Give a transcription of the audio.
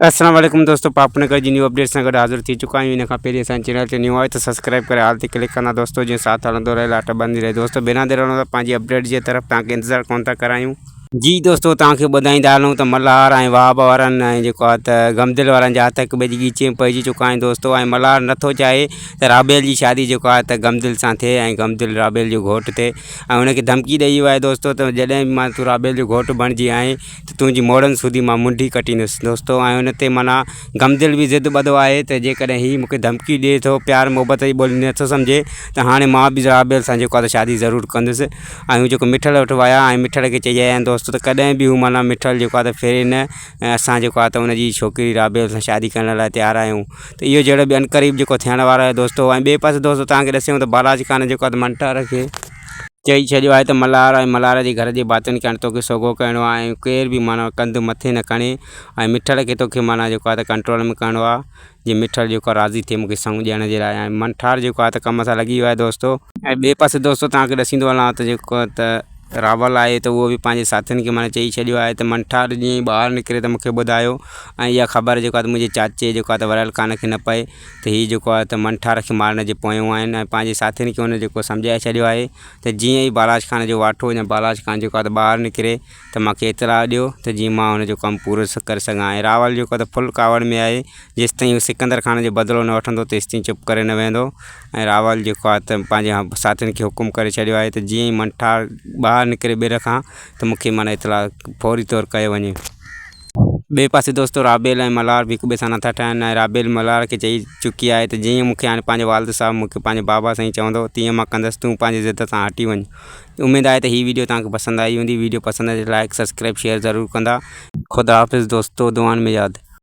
السلام عليڪم دوستو پاپ نگر جي نيو اپڊيٽ سان گڏ حاضر ٿي چڪا آهيون ان کان پهرين اسان چينل تي نيو آهي ته سبسڪرائب ڪري آل تي ڪلڪ ڪندا دوستو جيئن ساٿ هلندو رهي لاٽ بندي رهي دوستو بنا دير هلون ٿا پنهنجي اپڊيٽ جي طرف توهان کي انتظار ڪون ٿا ڪرايون. جي دوستو توهان کي ٻڌائيندا هلون ته ملهار ۽ وهاب وارن ۽ جيڪو آهي ته غمدل وارن جا هٿ هڪ ٻئي جي ڳيچي ۾ پئجي چڪا آهن دوستو ۽ ملهار نٿو چاهي ته رابيل جي شادي جيڪو آهي ته غمدل سان ٿئي ۽ غمدل رابيل جو گهوٽ ٿئي ۽ هن کي ڌمڪي ڏئي ويو آهي دوستو ته جڏهن به مان تون رابيل جو گهوٽ بڻجي آئين ته تنهنجي موڙن سوڌي مان منڍي ڪٽيندس دوستو ۽ ان تي معنيٰ غمدل به ضد ٻڌو آهي ته جيڪڏهن هي مون کي ڌمڪي ڏئي ٿو پيار محبت جي ٻولي نٿو سمجهي ته هاڻي مان به رابيل سان جيڪو آهي ته شادي ضرور ڪندس ۽ هو جيڪو مٺل وٽ ويا ۽ مٺل کي چئي آيا آهن دوستو ته ڪڏهن به هو معنيٰ مٺل جيڪو آهي ته ڦري نه ۽ اسان جيڪو آهي ته ان جي ڇوڪري رابيل سان شادي ڪرڻ لاء تيار آهيون ته اهو جهڙو به عنقريب جيڪو ٿيڻ وارو آهي دوستو ۽ ٻئي پاسي دوستو توهان کي ڏسيون ته بالاچ خان جيڪو آهي ته منٺار کي چئي ڇڏيو آهي ته ملهار ۽ ملهار جي گهر جي ڀاتين کي هاڻي توکي سوگهو ڪرڻو آهي ۽ ڪير به معنيٰ ڪنڌ مٿي نه کڻي ۽ مٺل کي توکي معنيٰ جيڪو آهي ته ڪنٽرول ۾ ڪرڻو آهي جي مٺل جيڪو آهي راضي ٿئي مونکي سڱ ڏيڻ جي لاء ۽ منٺار جيڪو آهي ته ڪم سان لڳي ويو آهي دوستو. ۽ ٻئي پاسي دوستو توهان کي ڏسيندو هلان ته جيڪو ته راول آهي ته اهو به پنهنجي ساٿين کي معنيٰ چئي ڇڏيو آهي ته منٺار جيئن ئي ٻاهر نڪري ته مونکي ٻڌايو ۽ اها خبر جيڪو آهي ته منهنجي چاچي جيڪو آهي ته وريل خان کي نه پئي ته هي جيڪو آهي ته منٺار کي مارڻ جي پويون آهن ۽ پنهنجي ساٿين کي هن جيڪو سمجهائي ڇڏيو آهي ته جيئن ئي بالاچ خان جو واٺو يا بالاچ خان جيڪو آهي ته ٻاهر نڪري ته مان کي اطلاع ڏيو ته جيئن مان هن جو ڪم پورو ڪري سگهان ۽ راول جيڪو آهي ته فل ڪاوڙ ۾ آهي جيستائين هو سڪندر خان جو بدلو نه وٺندو تيستائين چپ ڪري نه ويهندو ۽ راول جيڪو آهي ته پنهنجي ساٿين کي حڪم ڪري ڇڏيو آهي ته جيئن ئي منٺار ٻاهر نڪري ٻير کان ته مون کي معنيٰ اطلاع فوري طور ڪيو وڃي. ٻئي پاسي دوستو رابيل ۽ ملهار به هڪ ٻئي سان نٿا ٺهن ۽ رابيل ملهار کي چئي چڪي آهي ته جيئن مون کي هاڻي پنهنجو والد صاحب مون کي پنهنجو بابا سائين چوندو تيئن مان ڪندس تون پنهنجي ضد تان هٽي وڃ اميد آهي ته هي ويڊيو توهان کي پسند آئي هوندي ويڊيو پسند اچي لائڪ سبسڪرائب شيئر ضرور ڪندا خدا حافظ دوستو دعائن ۾ ياد.